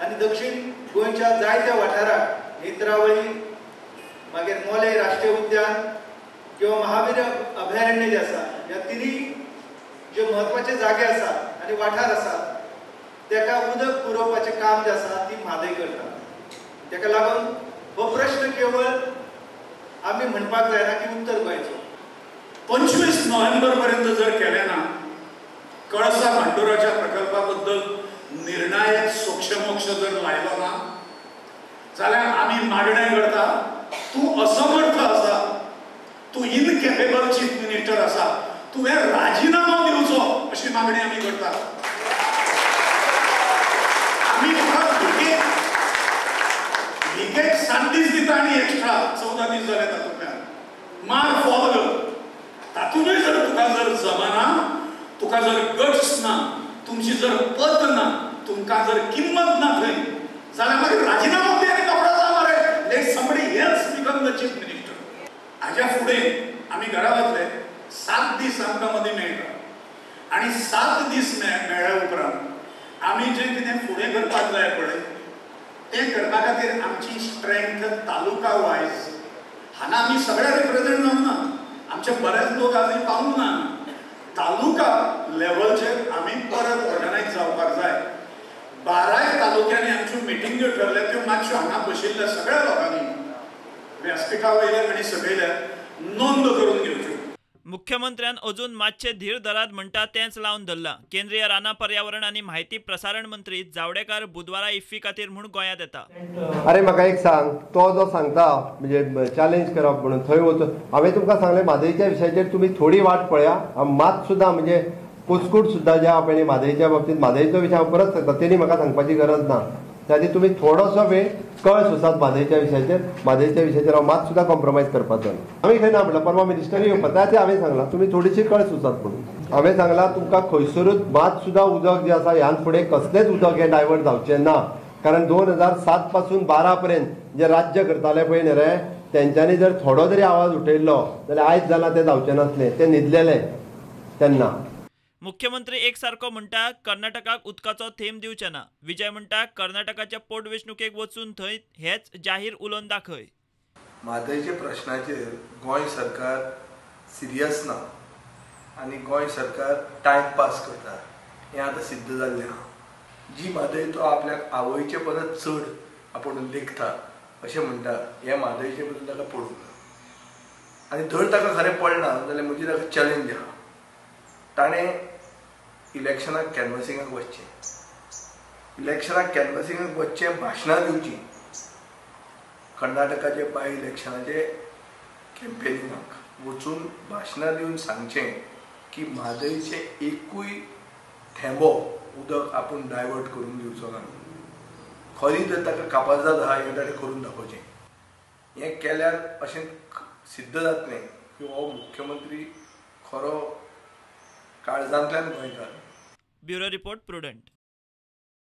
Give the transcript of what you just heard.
आनी दक्षिण गोंयच्या जायत्या वाठाराक नेत्रावळी, मागीर मोले राष्ट्रीय उद्यान किंवा महावीर अभयारण्य जे आसा, ह्या तिनूय जे म्हत्वाचे जागे आसा आनी वाठार आसा तेका उदक पुरोवपाचें काम जें आसा ती म्हादय करता. तेका लागून हो प्रश्न केवळ आमी म्हणपाक जायना की उत्तर गोंयचो. 25 नोव्हेंबर पर्यंत जर केलें ना कळसा भांडुराच्या प्रकल्पाबद्दल निर्णायक सोक्षमोक्ष जर लायलो ना जाल्यार आमी मागणें करता, तूं असमर्थ आसा, तूं इनकेपेबल चीफ मिनिस्टर आसा, तुवें राजिनामो दिवचो अशी मागणी आमी करता. आमी तुका भिकेक 7 दीस दिता आनी एक्स्ट्रा 14 दीस जाले तातूंतल्यान मार फॉल कर. तातूंतय जर तुका जर जमाना, तुका जर गट्स ना, तुमची जर पत ना, तुमकां जर किंमत ना थंय जाल्यार मागीर राजिनामो दी आनी कपडो जा मरे. Let somebody else become the chief minister. हाज्या फुडें आमी घरा वतले, 7 दीस आमकां मदीं मेळटा आनी 7 दीस मेळ्ळ्या उपरांत आमी जें कितें फुडें करपाक जाय पळय तें करपा खातीर आमची स्ट्रेंथ तालुका वायज हांगा आमी सगळे रिप्रेझेंट जावंक ना, आमचे बरेच लोक आजून पावूंक ना. तालुका लेवलचेर आमी परत ऑर्गनायज जावपाक जाय. 12 तालुक्यांनी आमच्यो मिटिंग्यो ठरल्या त्यो मातश्यो हांगा बशिल्ल्या सगळ्या लोकांनी व्यासपिठा वयल्या आनी सकयल्या नोंद करून घेवच्यो. मुख्यमंत्र्यान अजून मातशे धीर धरात म्हणटा तेंच लावन धरलां. केंद्रीय रानां पर्यावरण आनी म्हायती प्रसारण मंत्री जावडेकर बुधवारा इफ्फी खातीर म्हूण गोंयांत येता. अरे म्हाका एक सांग, तो जो सांगता म्हणजे चॅलेंज करप म्हणून थंय वचून हांवें तुमकां सांगलें म्हादयच्या विशयाचेर तुमी थोडी वाट पळया, मात सुद्दां म्हणजे कुस्कूट सुद्दां ज्या आपणे म्हादयच्या बाबतींत म्हादयचो विशय हांव परत सांगता, तेणी म्हाका सांगपाची गरज ना. त्या खातीर तुमी थोडोसो वेळ कळ सोसात म्हादयच्या विशयाचेर. म्हादयच्या विशयाचेर हांव मात सुद्दां कॉम्प्रोमायज करपाचो ना. आमी खंय ना म्हणल्यार परवा मिनिस्टर येवपा त्या हांवें सांगलां तुमी थोडीशी कळ सोसात म्हणून. हांवें सांगलां तुमकां खंयसरूच मात सुद्दां उदक जें आसा ह्यान फुडें कसलेंच उदक हें डायवर्ट जावचें ना. कारण 2007 पासून 12 पर्यंत जे राज्य करताले पळय न्ही रे, तेंच्यांनी जर थोडो जरी आवाज उठयल्लो जाल्यार आयज जालां तें जावचें नासलें, तें न्हिदलेलें तेन्ना. मुख्यमंत्री एक सारको म्हणटा कर्नाटकाक उदकाचो थेंब दिवचे ना. विजय म्हणटा कर्नाटकाच्या पोटवेंचणुकेक वचून थंय हेच जाहीर उलोवन दाखय. म्हादयच्या प्रश्नाचेर गोंय सरकार सिरियस ना आनी गोंय सरकार टायमपास करता हें आतां सिद्ध जाल्लें आहा. जी म्हादय तो आपल्याक आवयचे परस चड आपूण लेखता अशें म्हणटा, हे म्हादयचे बद्दल ताका पडूंक ना. आनी धर ताका खरें पडना जाल्यार म्हजी ताका चॅलेंज आहा, ताणें इलेक्शनाक कॅनवसिंगाक वचचें, इलेक्शनाक कॅनवसिंगाक वचचें, भाशणां दिवचीं कर्नाटकाचे बाय इलेक्शनाचे कॅम्पेनिंगाक वचून भाशणां दिवन सांगचें की म्हादयचें एकूय थेंबो उदक आपूण डायवर्ट करून दिवचो ना. खरी जर ताका कापाजाद आहा हें ताणें करून दाखोवचें. हें केल्यार अशें सिद्ध जातलें की हो मुख्यमंत्री खरो काळजांतल्यान गोंयकार. Bureau report, Prudent.